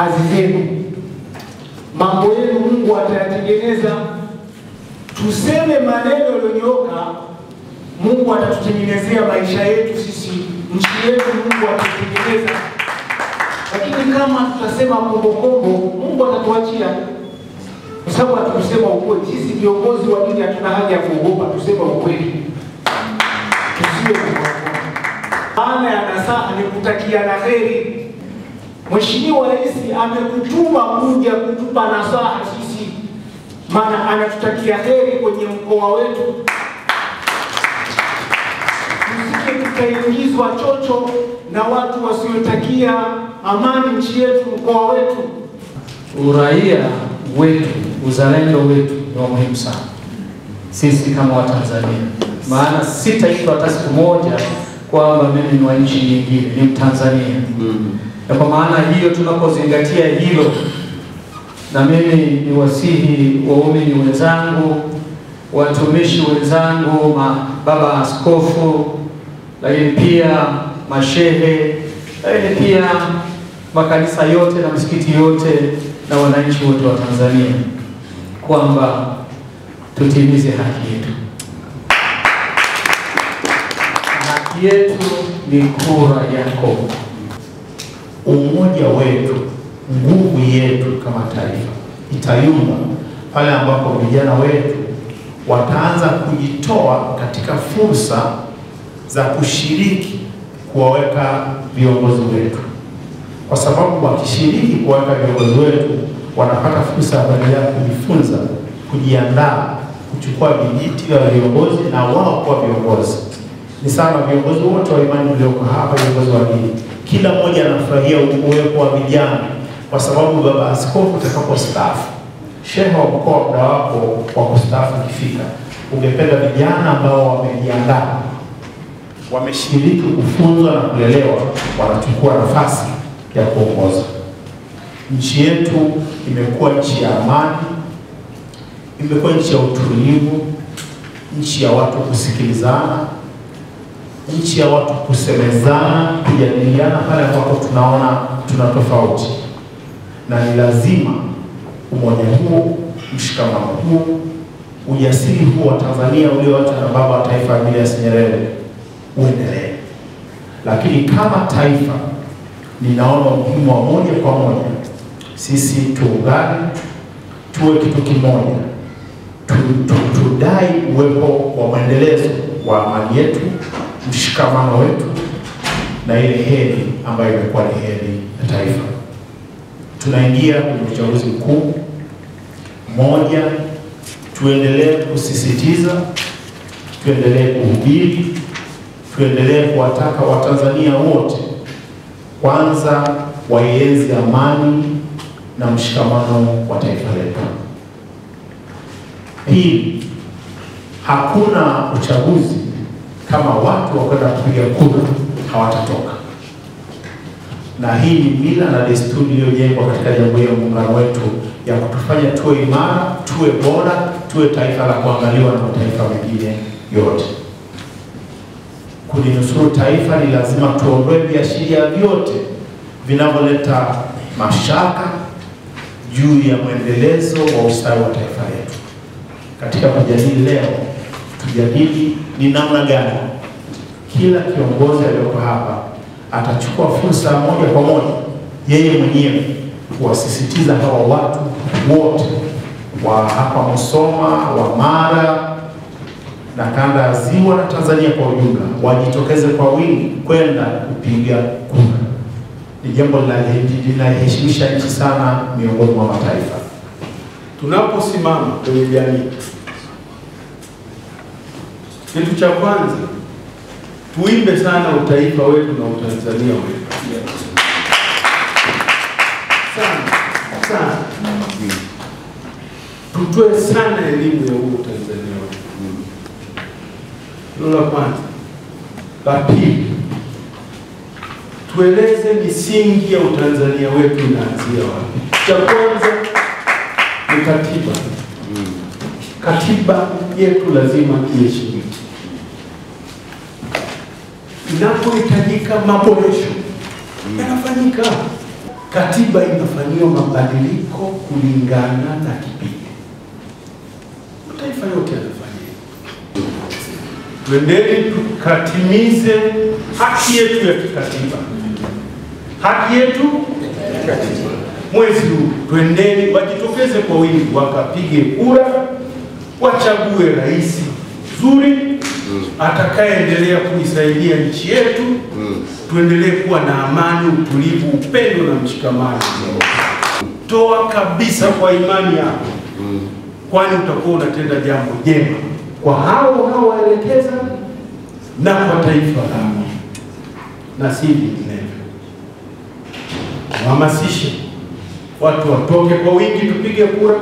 kazi zenu, mambo yenu Mungu atayatengeneza. Tuseme maneno yaliyonyooka, Mungu atatutengenezea maisha yetu sisi, nchi yetu Mungu atatengeneza. Lakini kama tutasema kombo, Mungu atatuachia. Kwa sababu hatusema ukweli. Sisi viongozi wa dini hatuna haja ya kuogopa, tuseme ukweli. Tusiwe kuogopa. Maana ya nasaha ni kutakia na heri. Mheshimiwa Rais amekutuma kuja kutupa nasaha sisi, maana anatutakia heri kwenye mkoa wetu. Tusije tukaingizwa chocho na watu wasiotakia amani nchi yetu, mkoa wetu. Uraia wetu, uzalendo wetu ni muhimu sana sisi kama Watanzania. Maana sitaitwa hata siku moja kwamba mimi ni wa nchi nyingine, ni Mtanzania. Na kwa maana hiyo tunapozingatia hilo, na mimi ni wasihi waumini wenzangu, watumishi wenzangu, baba askofu, lakini pia mashehe, lakini pia makanisa yote na misikiti yote na wananchi wote wa Tanzania, kwamba tutimize haki yetu. Haki yetu ni kura yako. Umoja wetu, nguvu yetu kama taifa itayumba pale ambapo vijana wetu wataanza kujitoa katika fursa za kushiriki kuwaweka viongozi wetu. Kwa sababu wakishiriki kuwaweka viongozi wetu, wanapata fursa ya kuendelea kujifunza, kujiandaa, kuchukua vijiti vya viongozi na wao kuwa viongozi. Ni sana viongozi wote wa imani mlioko hapa, viongozi wa dini, kila mmoja anafurahia uwepo wa vijana, kwa sababu baba askofu utakapostaafu, shehe wa mkoa muda wako wa kustaafu ukifika, ungependa vijana ambao wamejiandaa, wameshiriki kufunzwa na kulelewa, wanachukua nafasi ya kuongoza. Nchi yetu imekuwa nchi ya amani, imekuwa nchi ya utulivu, nchi ya watu kusikilizana, nchi ya watu kusemezana, kujadiliana pale ambapo tunaona tuna tofauti. Na ni lazima umoja huu, mshikamano huu, ujasiri huu wa Tanzania ulioachwa na baba wa taifa Julius Nyerere uendelee. Lakini kama taifa, ninaona umuhimu wa moja kwa moja sisi tuungane, tuwe kitu kimoja, tudai uwepo wa mwendelezo wa amani yetu, mshikamano wetu, na ile heri ambayo imekuwa ni heri ya taifa. Tunaingia kwenye uchaguzi mkuu. Moja, tuendelee kusisitiza, tuendelee kuhubiri, tuendelee kuwataka Watanzania wote kwanza waienzi amani na mshikamano wa taifa letu. Pili, hakuna uchaguzi kama watu wakwenda kupiga kura hawatatoka. Na hii ni mila na desturi iliyojengwa katika Jamhuri ya Muungano wetu ya kutufanya tuwe imara, tuwe bora, tuwe taifa la kuangaliwa na mataifa mengine yote. Kulinusuru taifa ni lazima tuondoe viashiria vyote vinavyoleta mashaka juu ya mwendelezo wa ustawi wa taifa letu. Katika kujadili leo, tujadili ni namna gani kila kiongozi aliyoko hapa atachukua fursa moja kwa moja yeye mwenyewe kuwasisitiza hawa watu wote wa hapa Musoma, wa Mara na kanda ya Ziwa na Tanzania kwa ujumla, wajitokeze kwa wingi kwenda kupiga kura. Ni jambo linaheshimisha nchi sana miongoni mwa mataifa. Tunaposimama kwenye jamii, kitu cha kwanza tuimbe sana utaifa wetu na utanzania wetu. Sana, sana. Tutoe sana elimu ya huu Tanzania wetu. Hilo la kwanza. La pili, tueleze misingi ya utanzania wetu inaanzia wapi. Cha kwanza ni katiba. Katiba yetu lazima iheshimike. Inapohitajika maboresho yanafanyika. Katiba inafanyiwa mabadiliko kulingana na kipindi. Mataifa yote yanafanya hivyo. Twendeni tukatimize haki yetu ya kikatiba. Haki yetu ya kikatiba. Mwezi huu twendeni, wajitokeze kwa wingi, wakapige kura, wachague rais mzuri atakayeendelea kuisaidia nchi yetu. Tuendelee kuwa na amani, utulivu, upendo na mshikamano. Toa kabisa kwa imani yako, kwani utakuwa unatenda jambo jema kwa hao unaowaelekeza na kwa taifa lako, na si vinginevyo. Hamasishe watu watoke kwa wingi, tupige kura.